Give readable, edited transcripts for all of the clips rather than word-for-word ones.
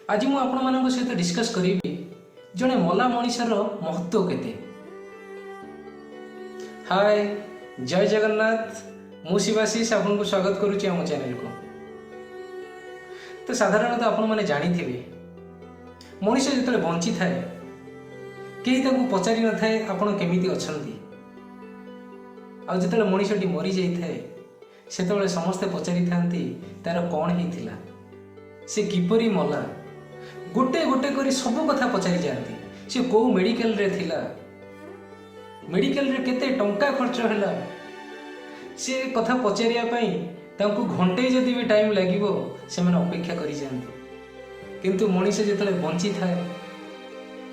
ଆଜି ମୁଁ ଆପଣମାନଙ୍କ ସହିତ ଡିସ୍କସ୍ କରିବି ଜଣେ ମଲା ମଣିଷର ମହତ୍ତ୍ୱ କେତେ। ହାଏ, ଜୟ ଜଗନ୍ନାଥ। ମୁଁ ଶିବାଶିଷ ଆପଣଙ୍କୁ ସ୍ୱାଗତ କରୁଛି ଆମ ଚ୍ୟାନେଲକୁ। ତ ସାଧାରଣତଃ ଆପଣମାନେ ଜାଣିଥିବେ, ମଣିଷ ଯେତେବେଳେ ବଞ୍ଚିଥାଏ, କେହି ତାକୁ ପଚାରି ନଥାଏ ଆପଣ କେମିତି ଅଛନ୍ତି। ଆଉ ଯେତେବେଳେ ମଣିଷଟି ମରିଯାଇଥାଏ, ସେତେବେଳେ ସମସ୍ତେ ପଚାରିଥାନ୍ତି ତାର କ'ଣ ହେଇଥିଲା, ସେ କିପରି ମଲା। ଗୋଟେ ଗୋଟେ କରି ସବୁ କଥା ପଚାରି ଯାଆନ୍ତି। ସେ କୋଉ ମେଡ଼ିକାଲରେ ଥିଲା, ମେଡ଼ିକାଲରେ କେତେ ଟଙ୍କା ଖର୍ଚ୍ଚ ହେଲା, ସେ କଥା ପଚାରିବା ପାଇଁ ତାଙ୍କୁ ଘଣ୍ଟେ ଯଦି ବି ଟାଇମ୍ ଲାଗିବ, ସେମାନେ ଅପେକ୍ଷା କରିଯାଆନ୍ତି। କିନ୍ତୁ ମଣିଷ ଯେତେବେଳେ ବଞ୍ଚିଥାଏ,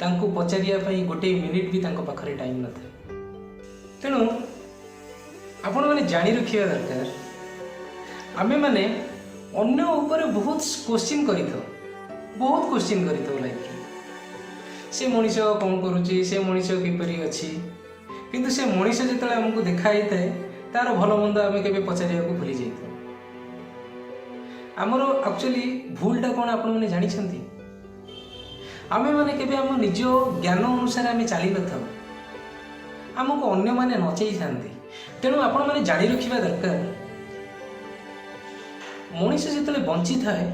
ତାଙ୍କୁ ପଚାରିବା ପାଇଁ ଗୋଟିଏ ମିନିଟ୍ ବି ତାଙ୍କ ପାଖରେ ଟାଇମ୍ ନଥାଏ। ତେଣୁ ଆପଣମାନେ ଜାଣି ରଖିବା ଦରକାର, ଆମେମାନେ ଅନ୍ୟ ଉପରେ ବହୁତ କୋଶ୍ଚିନ୍ କରିଥାଉ, ବହୁତ କୋଶ୍ଚିନ୍ କରିଥାଉ ଲାଇଫରେ। ସେ ମଣିଷ କ'ଣ କରୁଛି, ସେ ମଣିଷ କିପରି ଅଛି। କିନ୍ତୁ ସେ ମଣିଷ ଯେତେବେଳେ ଆମକୁ ଦେଖା ହେଇଥାଏ, ତାର ଭଲ ମନ୍ଦ ଆମେ କେବେ ପଚାରିବାକୁ ଭୁଲି ଯାଇଥାଉ। ଆମର ଆକ୍ଚୁଆଲି ଭୁଲଟା କ'ଣ ଆପଣମାନେ ଜାଣିଛନ୍ତି? ଆମେମାନେ କେବେ ଆମ ନିଜ ଜ୍ଞାନ ଅନୁସାରେ ଆମେ ଚାଲି ନଥାଉ, ଆମକୁ ଅନ୍ୟମାନେ ନଚେଇଥାନ୍ତି। ତେଣୁ ଆପଣମାନେ ଜାଣି ରଖିବା ଦରକାର, ମଣିଷ ଯେତେବେଳେ ବଞ୍ଚିଥାଏ,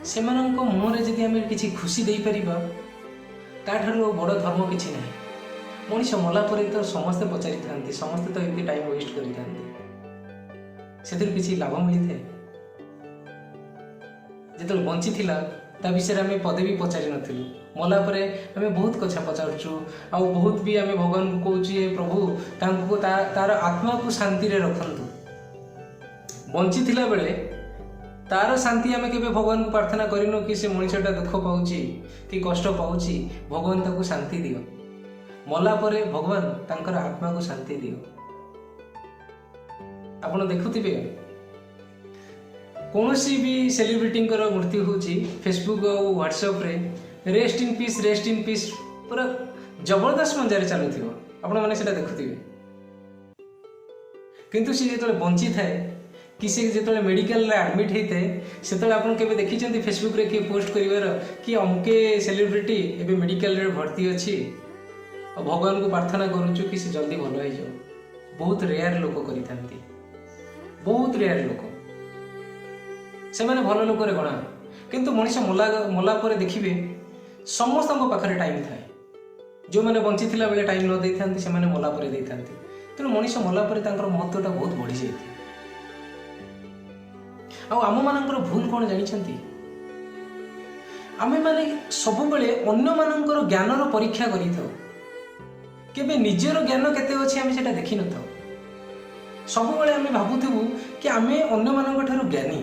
ସେମାନଙ୍କ ମୁହଁରେ ଯଦି ଆମେ କିଛି ଖୁସି ଦେଇପାରିବା, ତାଠାରୁ ଆଉ ବଡ଼ ଧର୍ମ କିଛି ନାହିଁ। ମଣିଷ ମଲା ପରେ ତ ସମସ୍ତେ ପଚାରିଥାନ୍ତି, ସମସ୍ତେ ତ ଏମିତି ଟାଇମ୍ ୱେଷ୍ଟ କରିଥାନ୍ତି। ସେଥିରୁ କିଛି ଲାଭ ମିଳିଥାଏ? ଯେତେବେଳେ ବଞ୍ଚିଥିଲା, ତା ବିଷୟରେ ଆମେ ପଦେ ବି ପଚାରି ନଥିଲୁ। ମଲା ପରେ ଆମେ ବହୁତ କଥା ପଚାରୁଛୁ ଆଉ ବହୁତ ବି ଆମେ ଭଗବାନଙ୍କୁ କହୁଛୁ, "ହେ ପ୍ରଭୁ, ତାଙ୍କୁ ତାର ଆତ୍ମାକୁ ଶାନ୍ତିରେ ରଖନ୍ତୁ।" ବଞ୍ଚିଥିଲା ବେଳେ ତାର ଶାନ୍ତି ଆମେ କେବେ ଭଗବାନଙ୍କୁ ପ୍ରାର୍ଥନା କରିନୁ କି ସେ ମଣିଷଟା ଦୁଃଖ ପାଉଛି କି କଷ୍ଟ ପାଉଛି, ଭଗବାନ ତାକୁ ଶାନ୍ତି ଦିଅ। ମଲା ପରେ ଭଗବାନ ତାଙ୍କର ଆତ୍ମାକୁ ଶାନ୍ତି ଦିଅ। ଆପଣ ଦେଖୁଥିବେ, କୌଣସି ବି ସେଲିବ୍ରିଟିଙ୍କର ମୃତ୍ୟୁ ହେଉଛି, ଫେସବୁକ୍ ଆଉ ହ୍ୱାଟ୍ସଆପ୍ରେ "rest in peace, rest in peace" ପୁରା ଜବରଦସ୍ତ ମଜାରେ ଚାଲୁଥିବ। ଆପଣମାନେ ସେଇଟା ଦେଖୁଥିବେ। କିନ୍ତୁ ସେ ଯେତେବେଳେ ବଞ୍ଚିଥାଏ କି ସେ ଯେତେବେଳେ ମେଡ଼ିକାଲରେ ଆଡ଼ମିଟ୍ ହେଇଥାଏ, ସେତେବେଳେ ଆପଣ କେବେ ଦେଖିଛନ୍ତି ଫେସବୁକ୍ରେ କିଏ ପୋଷ୍ଟ କରିବାର କି ଅମକେ ସେଲିବ୍ରିଟି ଏବେ ମେଡ଼ିକାଲରେ ଭର୍ତ୍ତି ଅଛି ଆଉ ଭଗବାନଙ୍କୁ ପ୍ରାର୍ଥନା କରୁଛୁ କି ସେ ଜଲ୍ଦି ଭଲ ହେଇଯାଉ? ବହୁତ ରେୟାର ଲୋକ କରିଥାନ୍ତି, ବହୁତ ରେୟାର ଲୋକ। ସେମାନେ ଭଲ ଲୋକରେ ଗଣା। କିନ୍ତୁ ମଣିଷ ମଲା ମଲା ପରେ ଦେଖିବେ, ସମସ୍ତଙ୍କ ପାଖରେ ଟାଇମ୍ ଥାଏ। ଯେଉଁମାନେ ବଞ୍ଚିଥିଲା ବେଳେ ଟାଇମ୍ ନ ଦେଇଥାନ୍ତି, ସେମାନେ ମଲା ପରେ ଦେଇଥାନ୍ତି। ତେଣୁ ମଣିଷ ମଲା ପରେ ତାଙ୍କର ମହତ୍ତ୍ୱଟା ବହୁତ ବଢ଼ିଯାଇଥାଏ। ଆଉ ଆମମାନଙ୍କର ଭୁଲ କ'ଣ ଜାଣିଛନ୍ତି? ଆମେମାନେ ସବୁବେଳେ ଅନ୍ୟମାନଙ୍କର ଜ୍ଞାନର ପରୀକ୍ଷା କରିଥାଉ, କେବେ ନିଜର ଜ୍ଞାନ କେତେ ଅଛି ଆମେ ସେଇଟା ଦେଖିନଥାଉ। ସବୁବେଳେ ଆମେ ଭାବୁଥିବୁ କି ଆମେ ଅନ୍ୟମାନଙ୍କ ଠାରୁ ଜ୍ଞାନୀ।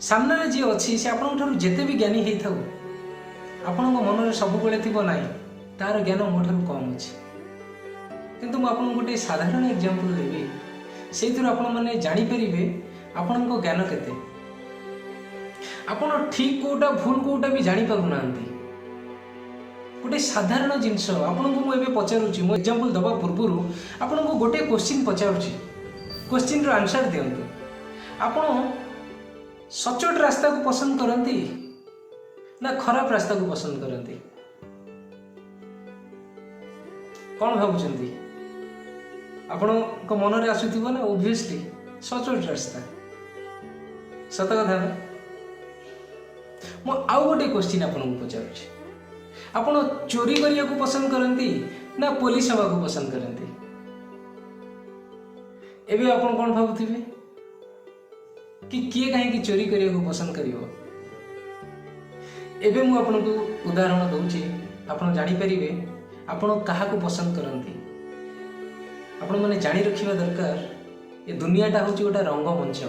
ସାମ୍ନାରେ ଯିଏ ଅଛି, ସେ ଆପଣଙ୍କ ଠାରୁ ଯେତେ ବି ଜ୍ଞାନୀ ହେଇଥାଉ, ଆପଣଙ୍କ ମନରେ ସବୁବେଳେ ଥିବ, ନାହିଁ, ତାର ଜ୍ଞାନ ମୋ ଠାରୁ କମ୍ ଅଛି। କିନ୍ତୁ ମୁଁ ଆପଣଙ୍କୁ ଗୋଟେ ସାଧାରଣ ଏକ୍ଜାମ୍ପଲ୍ ଦେବି, ସେଇଥିରୁ ଆପଣମାନେ ଜାଣିପାରିବେ ଆପଣଙ୍କ ଜ୍ଞାନ କେତେ। ଆପଣ ଠିକ୍ କୋଉଟା, ଭୁଲ କୋଉଟା ବି ଜାଣିପାରୁନାହାନ୍ତି। ଗୋଟେ ସାଧାରଣ ଜିନିଷ ଆପଣଙ୍କୁ ମୁଁ ଏବେ ପଚାରୁଛି। ମୁଁ ଏକ୍ଜାମ୍ପଲ୍ ଦେବା ପୂର୍ବରୁ ଆପଣଙ୍କୁ ଗୋଟେ କୋଶ୍ଚିନ୍ ପଚାରୁଛି। କୋଶ୍ଚିନ୍ର ଆନ୍ସର୍ ଦିଅନ୍ତୁ। ଆପଣ ସଚୋଟ ରାସ୍ତାକୁ ପସନ୍ଦ କରନ୍ତି ନା ଖରାପ ରାସ୍ତାକୁ ପସନ୍ଦ କରନ୍ତି? କ'ଣ ଭାବୁଛନ୍ତି? ଆପଣଙ୍କ ମନରେ ଆସୁଥିବ ନା, ଓଭିୟସଲି ସଚୋଟ ରାସ୍ତା। ସତ କଥା ନା? ମୁଁ ଆଉ ଗୋଟେ କୋଶ୍ଚିନ୍ ଆପଣଙ୍କୁ ପଚାରୁଛି। ଆପଣ ଚୋରି କରିବାକୁ ପସନ୍ଦ କରନ୍ତି ନା ପୋଲିସ ହେବାକୁ ପସନ୍ଦ କରନ୍ତି? ଏବେ ଆପଣ କ'ଣ ଭାବୁଥିବେ କି କିଏ କାହିଁକି ଚୋରି କରିବାକୁ ପସନ୍ଦ କରିବ? ଏବେ ମୁଁ ଆପଣଙ୍କୁ ଉଦାହରଣ ଦେଉଛି, ଆପଣ ଜାଣିପାରିବେ ଆପଣ କାହାକୁ ପସନ୍ଦ କରନ୍ତି। ଆପଣମାନେ ଜାଣି ରଖିବା ଦରକାର, ଏ ଦୁନିଆଟା ହେଉଛି ଗୋଟେ ରଙ୍ଗମଞ୍ଚ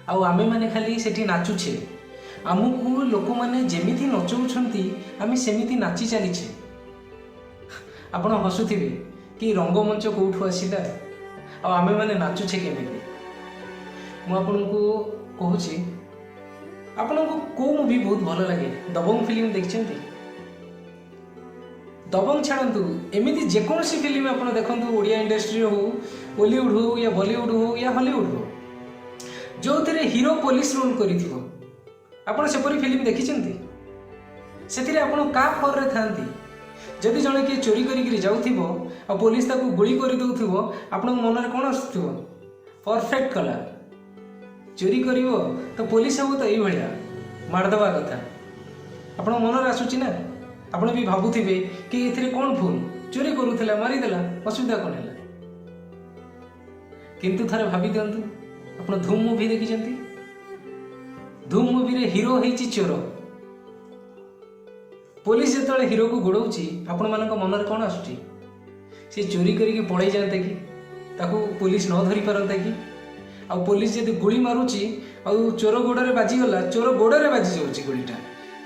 ଆଉ ଆମେମାନେ ଖାଲି ସେଠି ନାଚୁଛେ। ଆମକୁ ଲୋକମାନେ ଯେମିତି ନଚଉଛନ୍ତି, ଆମେ ସେମିତି ନାଚି ଚାଲିଛେ। ଆପଣ ହସୁଥିବେ କି ରଙ୍ଗମଞ୍ଚ କୋଉଠୁ ଆସିଲା ଆଉ ଆମେମାନେ ନାଚୁଛେ କେମିତି? ମୁଁ ଆପଣଙ୍କୁ କହୁଛି, ଆପଣଙ୍କୁ କୋଉ ମୁଭି ବହୁତ ଭଲ ଲାଗେ? ଦବଙ୍ଗ ଫିଲ୍ମ ଦେଖିଛନ୍ତି? ଦବଙ୍ଗ ଛାଡ଼ନ୍ତୁ, ଏମିତି ଯେକୌଣସି ଫିଲ୍ମ ଆପଣ ଦେଖନ୍ତୁ, ଓଡ଼ିଆ ଇଣ୍ଡଷ୍ଟ୍ରିର ହଉ, ଓଲିଉଡ଼ ହଉ ୟା ବଲିଉଡ଼ ହଉ ୟା ହଲିଉଡ଼ ହଉ, ଯେଉଁଥିରେ ହିରୋ ପୋଲିସ ରୋଲ୍ କରିଥିବ। ଆପଣ ସେପରି ଫିଲ୍ମ ଦେଖିଛନ୍ତି? ସେଥିରେ ଆପଣ କାହା ଫରରେ ଥାନ୍ତି? ଯଦି ଜଣେ କିଏ ଚୋରି କରିକିରି ଯାଉଥିବ ଆଉ ପୋଲିସ ତାକୁ ଗୁଳି କରିଦେଉଥିବ, ଆପଣଙ୍କ ମନରେ କ'ଣ ଆସୁଥିବ? ପରଫେକ୍ଟ କଲା, ଚୋରି କରିବ ତ ପୋଲିସ ହବ ତ ଏଇଭଳିଆ ମାରିଦେବା କଥା। ଆପଣଙ୍କ ମନରେ ଆସୁଛି ନା? ଆପଣ ବି ଭାବୁଥିବେ କି ଏଥିରେ କ'ଣ ଭୁଲ, ଚୋରି କରୁଥିଲା, ମାରିଦେଲା, ଅସୁବିଧା କ'ଣ ହେଲା? କିନ୍ତୁ ଥରେ ଭାବି ଦିଅନ୍ତୁ, ଆପଣ ଧୁମ୍ ମୁଭି ଦେଖିଛନ୍ତି? ଧୁମ୍ ମୁଭିରେ ହିରୋ ହେଇଛି ଚୋର। ପୋଲିସ ଯେତେବେଳେ ହିରୋକୁ ଗୋଡ଼ଉଛି, ଆପଣମାନଙ୍କ ମନରେ କ'ଣ ଆସୁଛି? ସେ ଚୋରି କରିକି ପଳେଇ ଯାଆନ୍ତା କି, ତାକୁ ପୋଲିସ ନ ଧରି ପାରନ୍ତା କି? ଆଉ ପୋଲିସ ଯଦି ଗୁଳି ମାରୁଛି ଆଉ ଚୋର ଗୋଡ଼ରେ ବାଜିଗଲା, ଚୋର ଗୋଡ଼ରେ ବାଜି ଯାଉଛି ଗୁଳିଟା,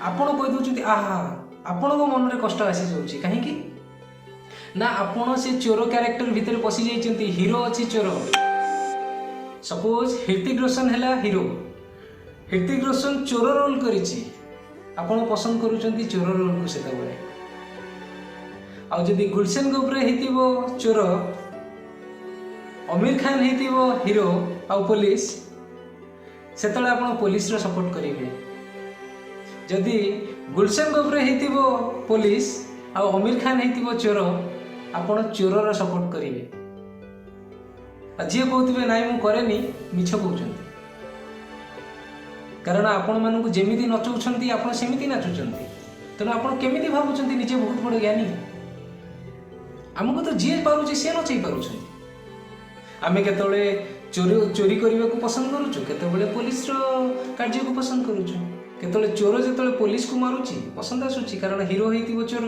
ଆପଣ କହିଦେଉଛନ୍ତି ଆହା, ଆପଣଙ୍କ ମନରେ କଷ୍ଟ ଆସିଯାଉଛି। କାହିଁକି ନା ଆପଣ ସେ ଚୋର କ୍ୟାରେକ୍ଟର ଭିତରେ ପଶି ଯାଇଛନ୍ତି। ହିରୋ ଅଛି ଚୋର। ସପୋଜ ହୃତିକ ରୋଶନ ହେଲା ହିରୋ, ହୃତିକ ରୋଶନ ଚୋର ରୋଲ କରିଛି, ଆପଣ ପସନ୍ଦ କରୁଛନ୍ତି ଚୋର ରୋଲକୁ ସେତେବେଳେ। ଆଉ ଯଦି ଗୁଲଶନ ଗ୍ରୋଭରରେ ହେଇଥିବ ଚୋର, ଅମୀର ଖାନ ହେଇଥିବ ହିରୋ ଆଉ ପୋଲିସ, ସେତେବେଳେ ଆପଣ ପୋଲିସର ସପୋର୍ଟ କରିବେ। ଯଦି ଗୁଲଶନ ଗ୍ରୋଭରରେ ହେଇଥିବ ପୋଲିସ ଆଉ ଅମୀର ଖାନ ହେଇଥିବ ଚୋର, ଆପଣ ଚୋରର ସପୋର୍ଟ କରିବେ। ଆଉ ଯିଏ କହୁଥିବେ ନାଇଁ ମୁଁ କରେନି, ମିଛ କହୁଛନ୍ତି। କାରଣ ଆପଣମାନଙ୍କୁ ଯେମିତି ନଚଉଛନ୍ତି, ଆପଣ ସେମିତି ନାଚୁଛନ୍ତି। ତେଣୁ ଆପଣ କେମିତି ଭାବୁଛନ୍ତି ନିଜେ ବହୁତ ବଡ଼ ଜ୍ଞାନୀ? ଆମକୁ ତ ଯିଏ ପାରୁଛି ସିଏ ନଚେଇ ପାରୁଛନ୍ତି। ଆମେ କେତେବେଳେ ଚୋରି ଚୋରି କରିବାକୁ ପସନ୍ଦ କରୁଛୁ, କେତେବେଳେ ପୋଲିସର କାର୍ଯ୍ୟକୁ ପସନ୍ଦ କରୁଛୁ। କେତେବେଳେ ଚୋର ଯେତେବେଳେ ପୋଲିସକୁ ମାରୁଛି ପସନ୍ଦ ଆସୁଛି, କାରଣ ହିରୋ ହେଇଥିବ ଚୋର,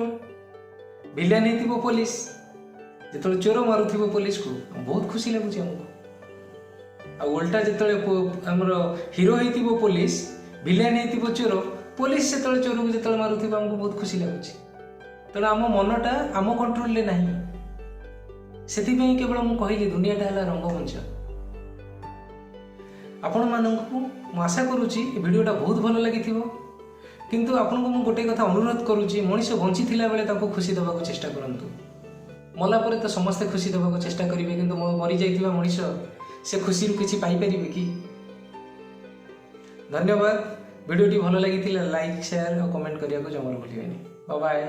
ଭିଲିଆନ ହେଇଥିବ ପୋଲିସ। ଯେତେବେଳେ ଚୋର ମାରୁଥିବ ପୋଲିସକୁ, ବହୁତ ଖୁସି ଲାଗୁଛି ଆମକୁ। ଆଉ ଓଲଟା ଯେତେବେଳେ ଆମର ହିରୋ ହେଇଥିବ ପୋଲିସ, ଭିଲିଆନ ହେଇଥିବ ଚୋର, ପୋଲିସ ସେତେବେଳେ ଚୋରକୁ ଯେତେବେଳେ ମାରୁଥିବ, ଆମକୁ ବହୁତ ଖୁସି ଲାଗୁଛି। ତେଣୁ ଆମ ମନଟା ଆମ କଣ୍ଟ୍ରୋଲରେ ନାହିଁ। ସେଥିପାଇଁ କେବଳ ମୁଁ କହିଲି, ଦୁନିଆଟା ହେଲା ରଙ୍ଗମଞ୍ଚ। ଆପଣମାନଙ୍କୁ ମୁଁ ଆଶା କରୁଛି ଏ ଭିଡ଼ିଓଟା ବହୁତ ଭଲ ଲାଗିଥିବ। କିନ୍ତୁ ଆପଣଙ୍କୁ ମୁଁ ଗୋଟେ କଥା ଅନୁରୋଧ କରୁଛି, ମଣିଷ ବଞ୍ଚିଥିଲା ବେଳେ ତାଙ୍କୁ ଖୁସି ଦେବାକୁ ଚେଷ୍ଟା କରନ୍ତୁ। ମଲା ପରେ ତ ସମସ୍ତେ ଖୁସି ଦେବାକୁ ଚେଷ୍ଟା କରିବେ, କିନ୍ତୁ ମରିଯାଇଥିବା ମଣିଷ ସେ ଖୁସିରୁ କିଛି ପାଇପାରିବେ କି? ଧନ୍ୟବାଦ। ଭିଡ଼ିଓଟି ଭଲ ଲାଗିଥିଲେ ଲାଇକ୍, ସେୟାର ଆଉ କମେଣ୍ଟ କରିବାକୁ ଜମାରୁ ଭୁଲିବେନି। ବାଏ।